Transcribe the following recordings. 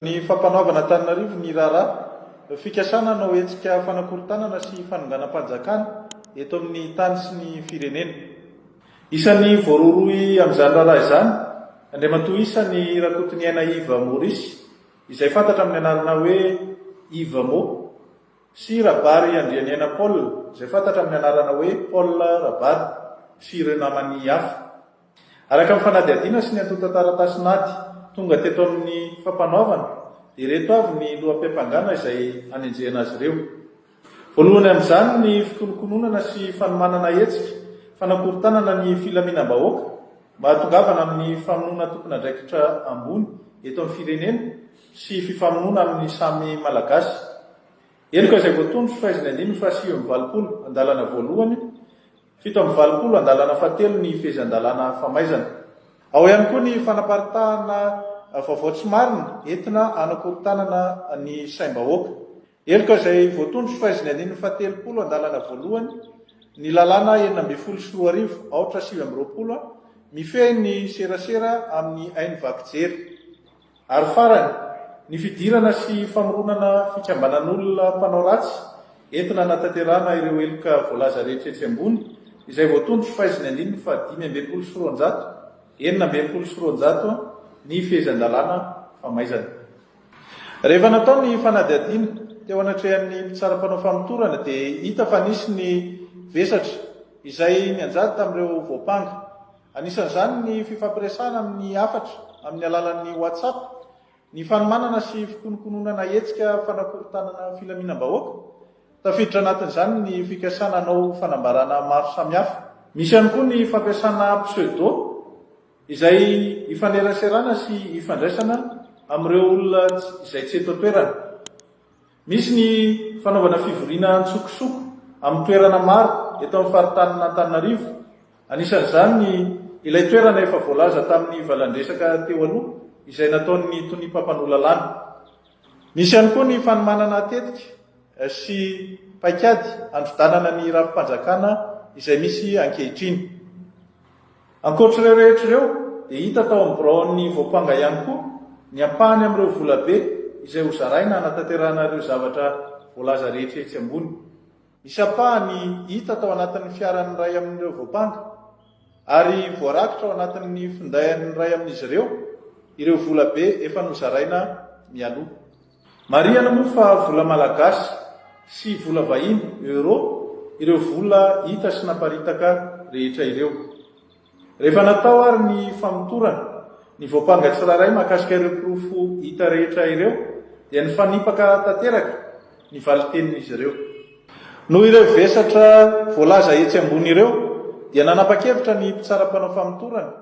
Ny Fampanoavana Antananarivo ny raharaha fikasana hanao hetsika fanakorontanana sy fanonganam-panjakana eto amin'ny tany sy ny firenena. Isan'ny voarohirohy amin'izany raharaha izany Andriamatoa isany Rakotoniaina Yves Maurice izay fantatra amin'ny anarana hoe Yves Mo sy Rabary Andrianiaina Paul izay fantatra amin'ny anarana hoe Paul Rabary sy ireo namany hafa. Araka ny fanadihadiana sy ny antontan-taratasin'ady tonga teto amin'ny fampanoavana dia ireto avy ny loham-piampangana izay anenjehana azy ireo. Voalohany amin'izany ny fikonokononana sy fanomanana hetsika fanakorontanana ny filaminam-bahoaka mba hahatongavana amin'ny famonoana tompon'andraikitra ambony eto amin'ny firenena sy fifamonoana amin'ny samy Malagasy. Heloka izay voatondro faiziny andininy faha 89 andalana voalohany 87 andalana fahatelo ny fehezan-dalàna famaizana. Ao ihany koa ny fanaparitahana vaovao tsy marina entina hanakorontanana ny saim-bahoaka. Heloka izay voatondro faiziny andininy faha-30 andalana voalohany ny lalàna 2016 aotra 29 mifehy ny serasera amin'ny haino vaky jery. Ary farany, ny fidirana sy famoronana fikambanan'olona mpanao ratsy entina hanatanterahana ireo heloka voalaza rehetra etsy ambony izay voatondro faizin'ny andininy faha 265, 266 ny fehezan-dalàna famaizana. Rehefa natao ny fanadihadiana teo anatrehan'ny mpitsara mpanao famotorana dia hita fa nisy ny vesatra izay nianjady tamin'ireo voampanga. Anisan'izany ny fifampiresahana amin'ny hafatra amin'ny alalan'ny WhatsApp, ny fanomanana sy fikonokononana hetsika fanakorontanana filaminam-bahoaka. Tafiditra anatin'izany ny fikasana hanao fanambarana maro samihafa. Misy ihany koa ny fampiasana pseudo izay ifaneraserana sy ifandraisana amin'ireo olona izay tsy eto an-toerana. Misy ny fanaovana fivoriana antsokosoko amin'ny toerana maro eto amin'ny faritanin'Antananarivo, anisan'izany ny ilay toerana efa voalaza tamin'ny valan-dresaka teo aloha izay nataon'ny tonia mpampanoa lalàna. Misy ihany koa ny fanomanana tetika sy paikady handrodanana ny rafi-panjakana izay misy ankehitriny. Ankoatr'ireo rehetra ireo dia hita tao amin'ny biraon'ny voampanga ihany koa ny ampahany amin'ireo volabe izay hozaraina hanatanterahana ireo zavatra voalaza rehetra etsy ambony. Nisy ampahany hita tao anatin'ny fiaran'ny iray amin'ireo voampanga ary voarakitra ao anatin'ny findain'ny iray amin'izy ireo ireo volabe efa nozaraina mialoha. Marihana moa fa vola malagasy sy vola vahiny, euro, ireo vola hita sy naparitaka rehetra ireo. Rehefa natao ary ny famotorana, ny voampanga tsirairay mahakasika ireo porofo hita rehetra ireo dia nifanipaka tanteraka ny valin-tenin'izy ireo. Noho ireo vesatra voalaza etsy ambony ireo dia nanapa-kevitra ny mpitsara mpanao famotorana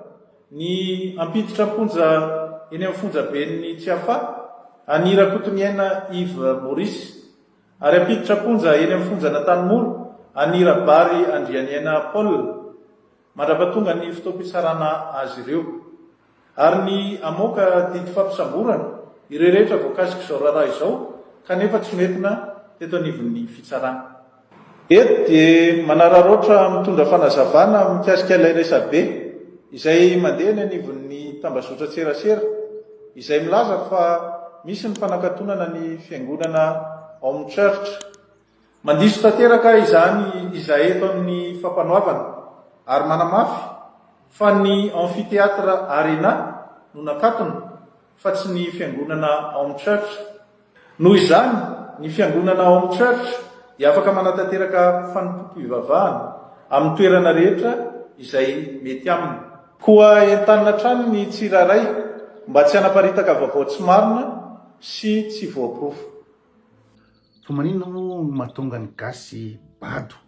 Ny hampiditra am-ponja eny amin'ny fonjaben'ny Tsiafahy an'i Rakotoniaina Yves Maurice ary hampiditra am-ponja eny amin'ny fonjan'Antanimora an'i Rabary Andrianiaina Paul mandrapatonga ny fotoam-pitsarana azy ireo ary ny hamoaka didy fampisamborana ireo rehetra voakasik'izao raharaha izao kanefa tsy noentina teto anivon'ny fitsarana. Eto dia manararaotra mitondra fanazavana mikasika ilay resabe izay mandeha eny anivon'ny tambazotran-tserasera izay milaza fa misy ny fanakatonana ny fiangonana Home Church. Mandiso tanteraka izany izahay eto amin'ny fampanoavana ary manamafy fa ny Amphithéâtre Arena no nakatona fa tsy ny fiangonana Home Church. Noho izany, ny fiangonana Home Church dia afaka manatanteraka fanompoam-pivavahana amin'ny toerana rehetra izay mety aminy. Koa entanina hatrany ny tsirairay mba tsy hanaparitaka vaovao tsy marina sy tsy voaporofo. Fa maninona moa no mahatonga ny gasy bado?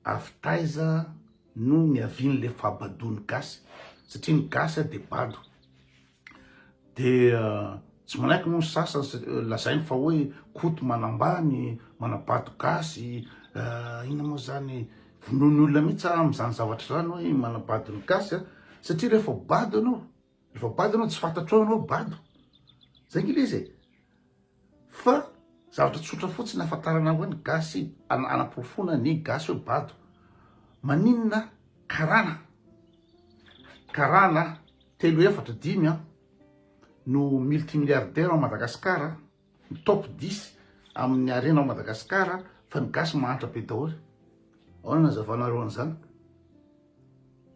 Avy taiza no niavian'le fahabadoan'ny gasy? Satria ny gasy dia bado. Dia tsy manaiky moa ny sasany lazainy fa hoe Koto manambany, manabato gasy, inona moa zany, vonoin'ny olona mihitsy aho amin'izany zavatra izany hoe manabado ny gasy a, satria rehefa bado ianao, rehefa bado ianao tsy fantatrao ianao bado, zay nge le izy e, fa zavatra tsotra fotsiny ahafantarana hoe ny gasy, anaporofoana ny gasy hoe bado, maninona karana, karana telo efatra dimy an. no multimilliardaire ao Madagascar, ny top dix amin'ny harena ao Madagascar fa ny gasy mahantra be daholo. Ahoana no anazavanareo an'izany?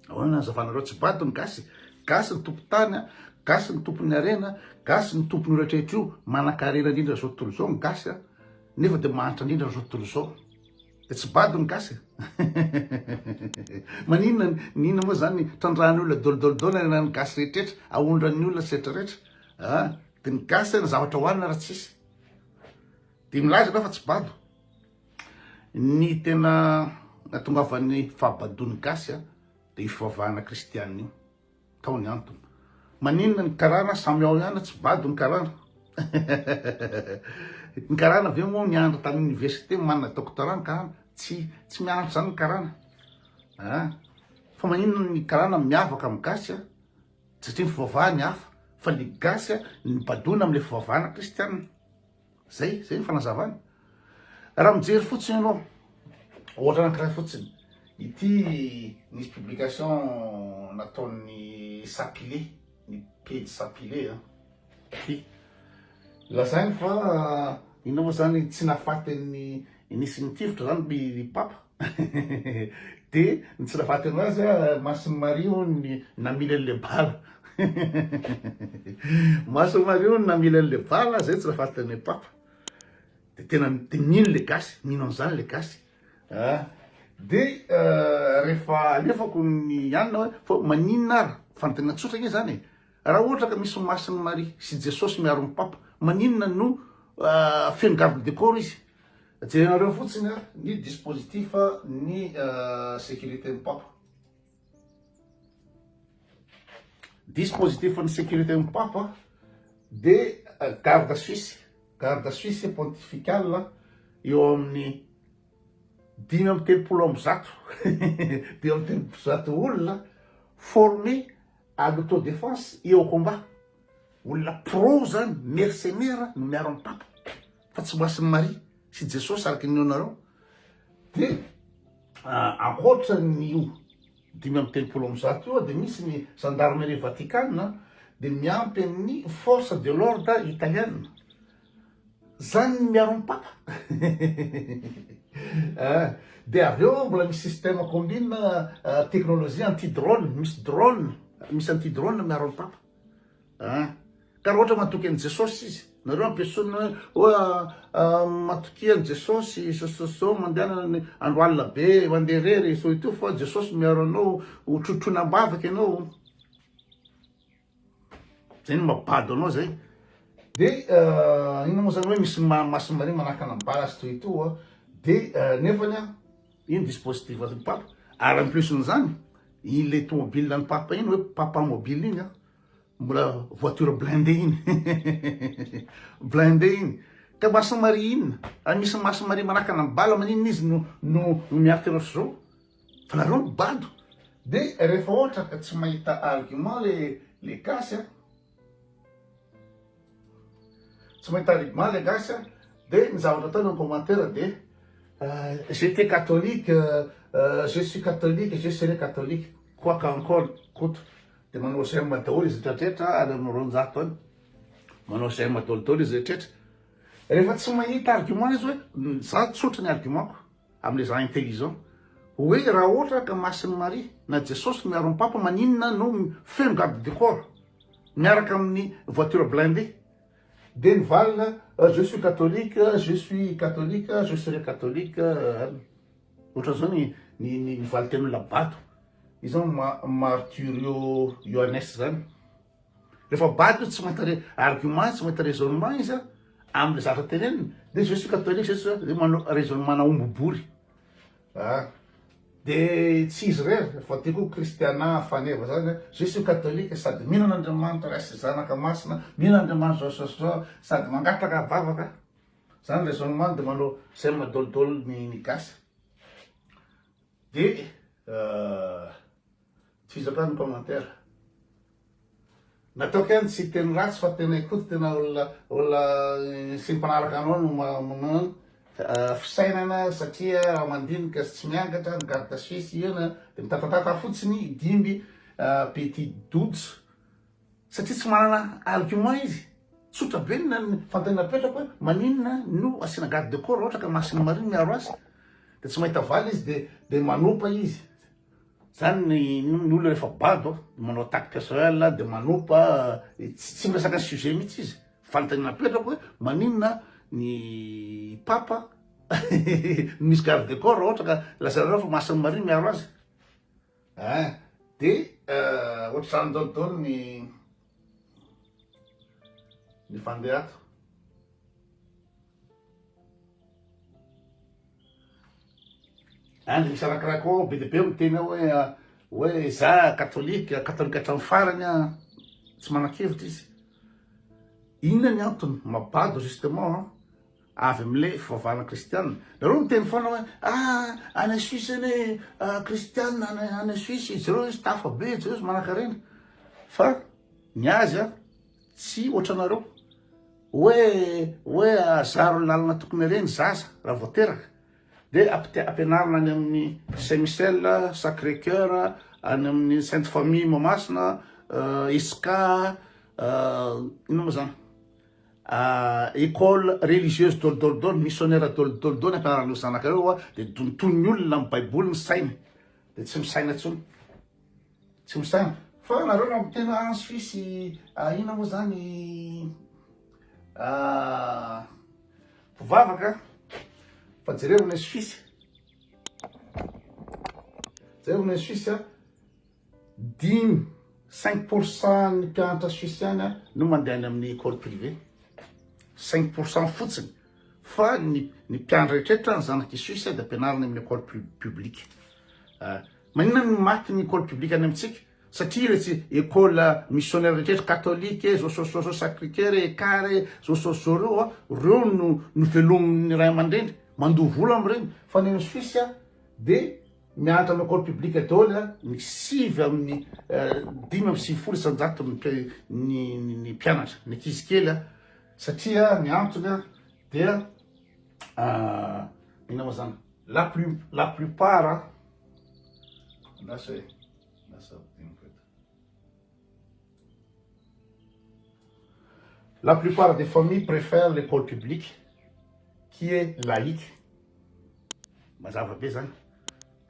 Ahoana no anazavanareo? Tsy bado ny gasy. Gasy ny tompon-tany, gasy ny tompon'ny harena, gasy ny tompon'io rehetrarehetra io, manan-karena indrindra izao tontolo izao ny gasy nefa dia mahantra indrindra izao tontolo izao. Dia tsy bado ny gasy e. Maninona ny inona moa zany trandrahan'ny olona dolidoly daholo ny gasy rehetrarehetra, aondran'ny olona sy rehetrarehetra. Ah, dia ny gasy ny zavatra hohanina raha tsisy. Dia milaza ianao fa tsy bado. Ny tena nahatongavan'ny fahabadoan'ny gasy dia io fivavahana kristianina io. Tao ny antony. Maninona ny karana samy ao ihany tsy bado ny karana. Ny karana ve moa nianatra tamin'ny université manana doctorat ny karana? Tsy tsy mianatra zany ny karana. Ah. Fa maninona ny karana miavaka amin'ny gasy a? Satria ny fivavahany hafa fa ny gasy a ny badoana amin'ilay fivavahana kristianina. Zay, zay ny fanazavana. Raha mijery fotsiny ianao, ohatra anankiray fotsiny, ity nisy publication nataon'ny Sapile, ny pejy Sapile an, ity. Lazainy fa inona moa zany tsy nahafaty ny nisy nitifitra zany ny papa. De ny tsy nahafaty anazy Masin'i Maria hono ny namily an'le bala. Masin'i Maria hono namily an'le bala zay tsy nahafaty an'le papa. De tena de mino le gasy, mino an'izany le gasy. Ah. De rehefa alefako ny anona hoe fa maninona ary, fanontaniana tsotra nge zany e. Raha ohatra ka misy Masin'i Maria sy Jesosy miaro ny papa, maninona no feno garde de corps izy? Jerenareo fotsiny ny dispositif ny sécurité ny papa. Dispositif ny sécurité ny papa de garde suisse, garde suisse pontificale eo amin'ny 135, 135 olona formé à l'autodéfense et au combat. Olona pro zany, mercenaire no miaro ny papa. Fa tsy Masin'i Maria sy Jesosy araka ny inoanareo. Dia ankoatra an'io 135 io dia misy ny gendarmerie vaticane dia miampy an'ny force de l'ordre italiana. Zany ny miaro ny papa. Dia avy eo mbola misy système combine technologie anti drone, misy drone, misy anti drone miaro ny papa. Ah, ka raha ohatra matoky an'i Jesosy izy, nareo ampiesonina hoe oh, matokia an'i Jesosy, zao zao zao, mandehana ny andro alina be, mandeha irery, zao ito fa Jesosy miaro anao, ho trotroina am-bavaka ianao. Zay no mampibado anao zay. De inona moa zany hoe misy Masin'i Maria manakana ny bala sy toy ito a, de nefany a, iny dispositif an'ny Papa, ary en plus n'izany, iny le tomobile an'ny Papa iny hoe Papa mobile iny a, mbola voiture blindée iny, blindée iny, ka Masin'i Maria inona? Raha misy Masin'i Maria manakana ny bala maninona izy no no miaritra anao sy zao? Fa nareo no bado. De rehefa ohatra ka tsy mahita argument le le gasy a, tsy mahita argument le gasy a, de ny zavatra ataony en commentaire de j'étais catholique, je suis catholique, je serai catholique, quoi qu'encore Koto, de manao j'aime daholo izy retraretra any amin'ny 200 any, manao j'aime daholo daholo izy retraretra, rehefa tsy mahita argument izy hoe za tsotra ny argument-ko. Amle za intelligent. Hoe raha ohatra ka Masin'i Maria na Jesosy miaro ny Papa maninona no feno garde du corps miaraka amin'ny voiture blindée? Dia ny valiny je suis catholique, je suis catholique, je serai catholique ohatran'izao ny ny ny valin-tenin'olona bado. Iza moa Marturio Ioannes zany? Rehefa bado tsy mahita argument, tsy mahita raisonnement izy amle zavatra teneniny de je suis catholique je suis de manao raisonnement na omby bory ah de tsy izy irery fa ty koa kristiana faneva zany je suis catholique sady mino an'Andriamanitra Ray sy Zanaka Masina mino an'Andriamanitra zao sy zao sady mangataka vavaka zany raisonnement de manao j'aime dolidoly ny ny gasy de tohizako ihany ny commentaire. Nataoko ihany tsy hiteny ratsy fa tena i Koto tena olona olona sy ny mpanaraka anao no mamono fisainana satria raha mandinika sy tsy miangatra ny garde suisse io na de mitatatata fotsiny i Dimby petit dods. Satria tsy manana argument izy. Tsotra be ny fanontaniana apetrako hoe maninona no asiana garde de corps raha ohatra ka Masina Maria miaro azy? Dia tsy mahita valiny izy dia dia manopa izy. Zany ny ny olona rehefa bado manao attaque personnelle dia manopa, tsy tsy miresaka sujet mihitsy izy. Fanontaniana apetrako hoe maninona ny Papa no misy garde de corps raha ohatra ka lazainareo fa Masina Maria miaro azy? Ein! De ohatr'izany daholo daholo ny ny fandeha ato. Ein, de misy anankiray koa ao be dia be miteny ao hoe hoe za katolika, katolika hatramin'ny farany aho, tsy manan-kevitra izy. Inona ny antony? Mabado justement an. Avy amin'ilay fivavahana kristianina. Nareo miteny foana hoe ah any Suisse anie kristianina any any Suisse jereo izy tafa be, jereo izy manankarena. Fa ny azy an tsy ohatranareo. Hoe hoe azaro ny lalana tokony aleha ny zaza raha vao teraka. Dia ampianarina any amin'ny Saint Michel, Sacré Coeur, any amin'ny Sainte Famille Mahamasina, Esca, inona moa zany? Ecole religieuse dol dol dol, missionnaire dol dol dol ny ampianaran'ireo zanaka ireo a, dia dontoin'ny olona amin'ny baiboly ny sainy, dia tsy misaina intsony, tsy misaina. Fa nareo raha miteny hoe any Suisse inona moa zany mpivavaka fa jereo ny Suisse, jereo ny Suisse a. Dimy, cinq pour cent ny mpianatra suisse ihany no mandeha any amin'ny école privée. Cinq pour cent fotsiny. Fa ny ny mpianatra rehetrarehetra ny zanak'i Suisse dia ampianarina amin'ny école publique. Maninona no maty ny école publique any amintsika? Satria iretsy école missionnaire rehetrarehetra catholique, zao zao zao zao sacré cœur, ekar, zao zao zao reo, reo no no velomin'ny ray aman-dreny, mandoa vola amin'ireny. Fa ny any Suisse dia Mianatra amin'ny école publique daholo ny sivy amin'ny 95% ny ny mpianatra, ny ankizy kely satria ny antony dia inona moa zany la plus la plupart lasa e lasa La plupart des familles préfèrent l'école publique qui est laïque. Mazava be zany.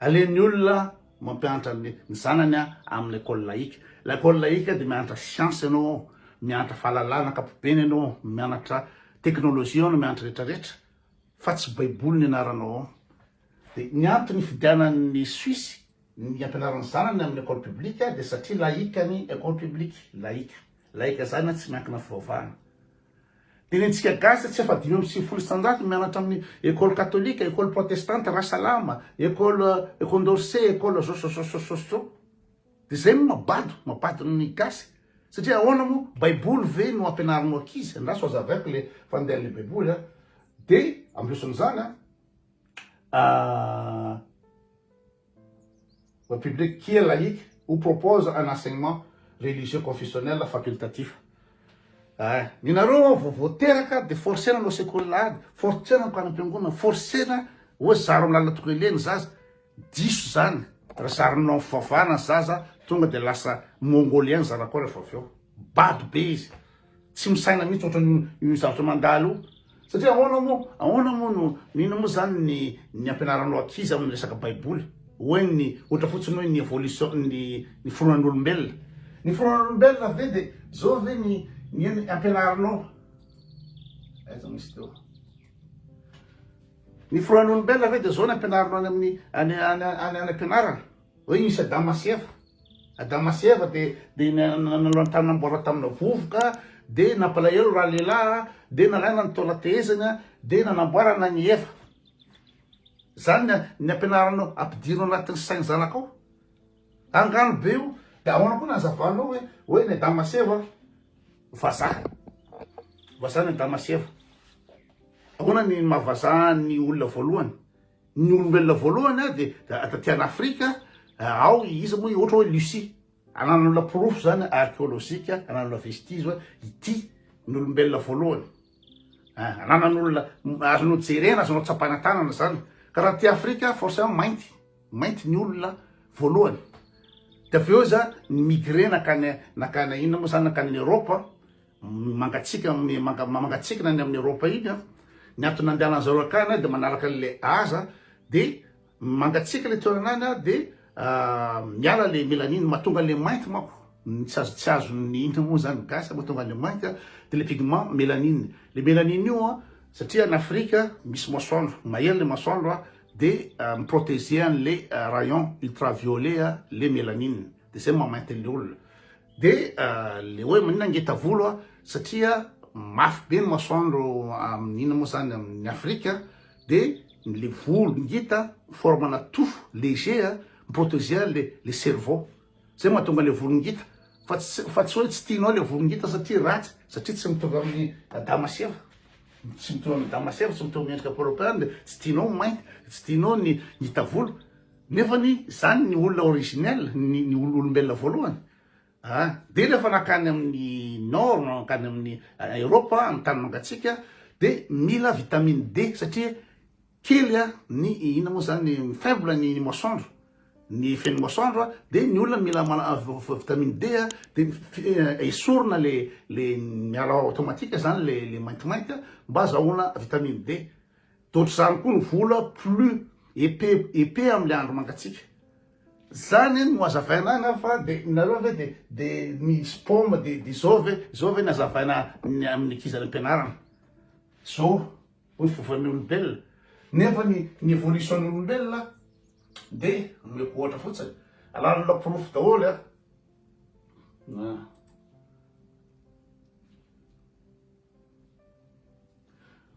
Aleon'ny olona mampianatra ny zanany amin'ny école laïque. L'école laïque dia mianatra science ianao ao, mianatra fahalalana ankapobeny ianao ao, mianatra technologie ianao, mianatra rehetra rehetra fa tsy baiboly ny ianaranao ao. Dia ny antony ifidianan'ny Suisse ny ampianaran'ny zanany amin'ny école publique dia satria laïque ny école publique, laïque. Laïque zany tsy miankina fivavahana. Dia ny antsika gasy tsy afa 95% mianatra amin'ny école catholique, école protestante, Rasalama, école Condorcet, école zao zao zao zao zao. Dia zay no mabado, mabado ny gasy. Satria ahoana moa, baiboly ve no ampianarinao ankizy? Andraso hazavaiko le fandehan'le baiboly a. Dia ampioson'izany a, République qui est laïque ou propose un enseignement religieux confessionnel facultatif. Ay, ny nareo vao vao teraka de forcena anao sekoly lahady, forcena mankany am-piangonana, forcena hoe zaro amin'ny lalana tokony aleha ny zaza. Diso zany, raha zarinao amin'ny fivavahana ny zaza tonga de lasa mongolien ny zanakao rehefa avy eo. Bado be izy. Tsy misaina mihitsy ohatran'io io zavatra mandalo io. Satria ahoana moa, ahoana moa no, inona moa zany ny ny ampianaranao ankizy amin'ny resaka baiboly? Hoe ny, ohatra fotsiny hoe ny évolution, ny ny fironan'olombelona. Ny fironan'olombelona ve de zao ve ny ny ampianarinao? Aiza misy teo? Ny fironan'olombelona ve de zao ny ampianarinao any amin'ny any any any any am-pianarana? Hoe misy Adama sy Eva. Adama sy Eva dia dia nanao tany namboarina tamina vovoka, dia nampalahelo ralehilahy, dia nalaina ny taona tehezany, dia nanamboarana an'i Eva. Zany ny ny ampianaranao, ampidirina ao anatin'ny sain'ny zanakao. Angano be io. Dia ahoana koa ny hazavanao hoe hoe ny Adama sy Eva vazaha. Vazaha ny Adama sy Eva. Ahoana ny maha vazaha ny olona voalohany? Ny olombelona voalohany dia taty an Afrika ao iza moa ohatra hoe Lucie ananan'olona porofo zany archéologique ananan'olona vestige hoe ity ny olombelona voalohany ananan'olona azonao jerena azonao tsapaina tanana zany ka raha aty Afrika forcément mainty mainty ny olona voalohany. De avy eo izy a ni-migrer nankany nankany inona moa zany nankany Europe mangatsiaka amin'ny manga mangatsiaka ny any amin'ny Europe iny a, ny antony nandehanan'ny zareo akany de manaraka an'le haza de mangatsiaka le toerana any a de miala le mélanine mahatonga an'le mainty manko tsy azo tsy azon'ny inona moa zany gasy mahatonga an'le mainty a de le pigment mélanine, le mélanine io a satria any Afrika misy masoandro mahery le masoandro a de mi-protéger an'le rayon ultraviolet le mélanine de zay maha mainty an'le olona. De le hoe manina ngeta volo a satria mafy be ny masoandro amin'ny inona moa zany amin'ny Afrika de le volo ngita forme na tofo léger a mi-protéger le le cerveau zay mahatonga le volo ngita fa tsy fa tsy hoe tsy tianao le volo ngita satria ratsy satria tsy mitovy amin'ny Adama sy Eva tsy mitovy amin'ny Adama sy Eva tsy mitovy amin'ny endrika européen de tsy tianao ny mainty tsy tianao ny ngita volo Nefany zany ny olona originel, ny ny olombelona voalohany a! De rehefa nankany amin'ny nord, nankany amin'ny Europe, amin'ny tany mangatsiaka de mila vitamine D satria kely a ny inona moa zany faible ny masoandro, ny effet ny masoandro a, de ny olona mila mana vitamine D a, de esorina le le miala automatique zany le le maintimainty a mba azahoana vitamine D. De ohatr'izany koa ny vola plus épais épais amin'ilay andro mangatsiaka. Zany no hazavaina any fa de nareo ve de de misy pomme de de zao ve zao ve ny hazavaina ny amin'ny ankizy any am-pianarana. Zao hoy ny fovan'ny olombelona. Nefa ny ny évolution ny olombelona de omeko ohatra fotsiny, alan'olona porofo daholo a.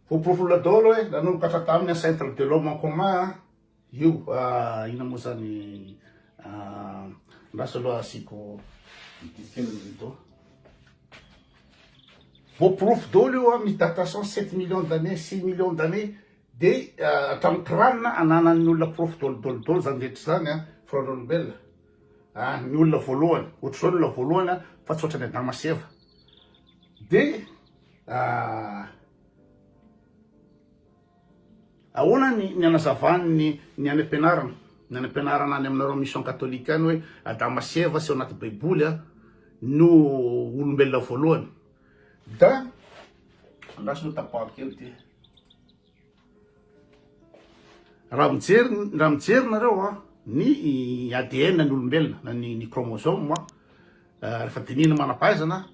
Voaporofona daholo hoe nanomboka hatramin'ny ancêtre de l'homme en commun io inona moa zany andraso aloha asiako ity kely ny rideau. Voaporofo daholo io misy datation 7 millions d'années, 6 millions d'années de hatramin'ny crâne ananan'ny olona porofo daholo daholo daholo zany rehetra zany a filohan'olombelona. Ah, ny olona voalohany, ohatr'izao ny olona voalohany fa tsy ohatran'i Adama sy Eva. De ahoana ny ny anazavany ny ny any am-pianarana, ny any am-pianarana any aminareo mission catholique any hoe Adama sy Eva sy ao anaty baiboly a no olombelona voalohany. Da andraso aloha tapahako kely ty. Raha mijery raha mijery nareo a ny ADN ny olombelona na ny ny chromosome a rehefa dinihina manam-pahaizana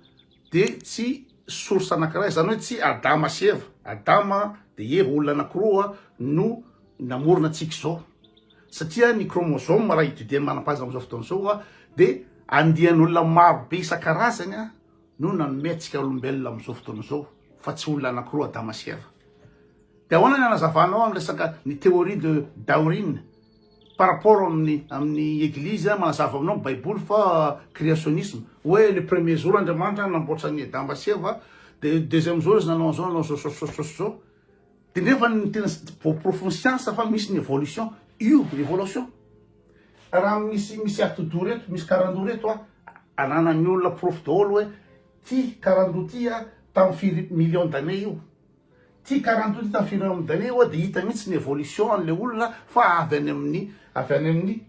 de tsy source anankiray zany hoe tsy Adama sy Eva, Adama de Eva olona anankiroa no namorona antsika izao satria ny chromosome raha étudier-n'ny manam-pahaizana am'zao fotoana izao a de andian'olona maro be isan-karazany a no nanome antsika olombelona am'zao fotoana izao fa tsy olona anankiroa Adama sy Eva. De ahoana ny anazavanao amin'ny resaka ny théorie de Darwin par rapport amin'ny amin'ny eglizy manazava aminao ny baiboly fa créationnisme hoe le premier jour Andriamanitra namboatra an'i Adama sy Eva de deuxième jour izy nanao an'izao nanao zao zao zao zao zao de nefa ny tena voaporofon'ny siansa fa misy ny évolution io évolution raha misy misy atidoha reto misy karandoha reto a ananan'ny olona porofo daholo hoe ty karandoha ty a tamin'ny firy millions d'années io Ty karandoha ty tamin'ny firenena moderne oa de hita mihitsy ny evolution an'le olona fa avy any amin'ny avy any amin'ny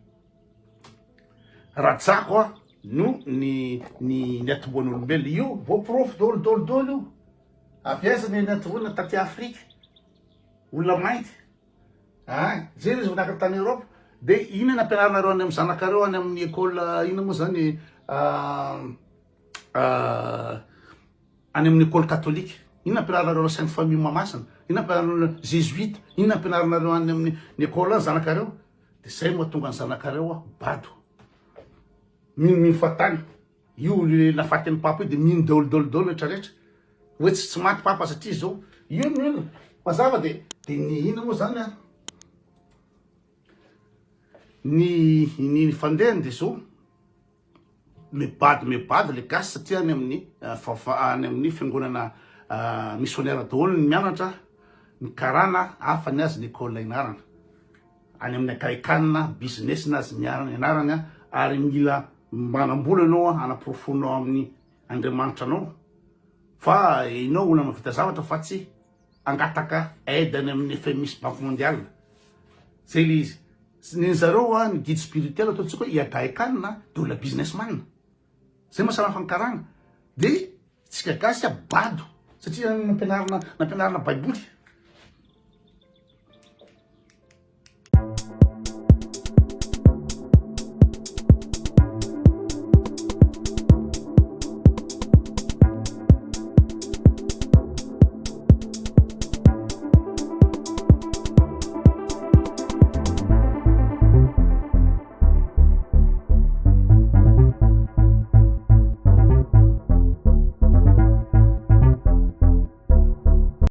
rajako a no ny ny niatombohan'ny olombelona io voaporofo daholo daholo daholo io avy aiza ny niatombohana taty Afrika olona mainty a jery izy vao niakatra tany Europe de inona ny ampianarinareo any amin'ny zanakareo any amin'ny école inona moa zany Any amin'ny école catholique, inona ampianarinareo any Sainte Famille Mahamasina, inona ampianarinareo Jésuite, inona ampianarinareo any amin'ny ny école any zanakareo? De zay mahatonga ny zanakareo bado. Minomino fahatany. Io le nafatin'ny papa io de mino daholo daholo daholo rehetra rehetra. Hoe tsy tsy maty papa satria zao. Io ny olona. Mazava de de ny inona moa zany an? Ny ny fandehany de zao. Mibado mibado le gasy satria any amin'ny any amin'ny fiangonana missionnaire daholo ny mianatra, ny karana hafa ny azy ny école ianarana, any amin'ny akaikanina business ny azy ny ianarany ary mila manambola ianao hanaporofoinao amin'ny Andriamanitra anao fa ianao olona mahavita zavatra fa tsy hangataka aide any amin'ny FMI sy banque mondiale, zay le izy. Ny zareo a, ny guide spirituel ataontsika hoe i Agaekan de olona businessman. Zay maha samihafa ny karana. De tsika gasy a bado satria nampianarina nampianarina baiboly.